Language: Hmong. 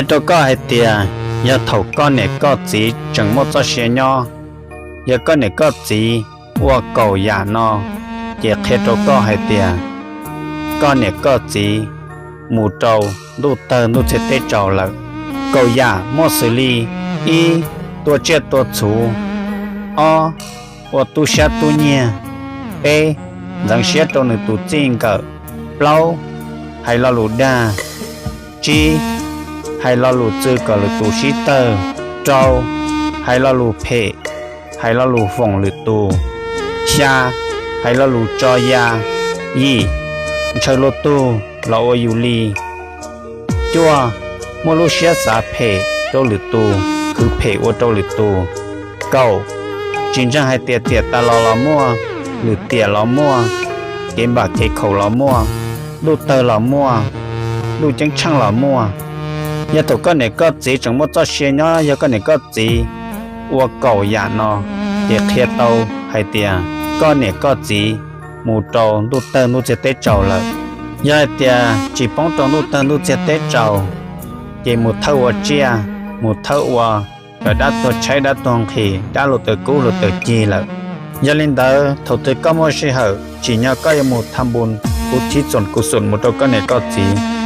Qhia rau koj hais tias yog thaum koj niam koj txiv tseem muaj txoj sia nyob, yog koj niam koj txiv ua kaum yam no, ces qhia rau koj hais tias koj niam koj txiv mus rau ntuj tawg ntuj txiag teb tsaus lawm. Kaum yam muaj xws li: ib, tua tsiaj tua txhu; ob, ua tub sab tub nyiag; peb, ntxeev siab rau nws tus txij nkawm; plaub, hais lo lus dag; tsib, hais lo lus txwv kom lwm tus sib tawg; rau, hais lo lus phem, hais lo lus foom lwm tus; xya, hais lo lus tso ya; yim, ntshaw luag tug los ua yus li; cuaj, muaj lub siab xav phem rau lwm tus, khwv phem ua rau lwm tus; kaum, tsis ntseeg hais tias tiam tas los los muaj, lwm tiam los muaj, kev npam kev khaum los muaj, ntuj tawg los muaj, ntuj ceeb tsheej los muaj. Yog thaum koj niam koj txiv tseem muaj txoj sia nyob, yog koj niam koj txiv ua kaum yam no, ces qhia tau hais tias koj niam koj txiv mus rau ntuj tawg ntuj txiag teb tsaus lawm. Yog hais tias tsis poob rau ntuj tawg ntuj txiag teb tsaus, ces mus thawj ua tsiaj, mus thawj ua cov dab tuag tshaib dab tuag nqhis, dab hluav taws kub hluav taws cig lawm. Yog li ntawd thaum twg koj muaj sij hawm tsim nyog koj yuav mus tham npus ub thib txoos kuv xum mus rau koj niam koj txiv.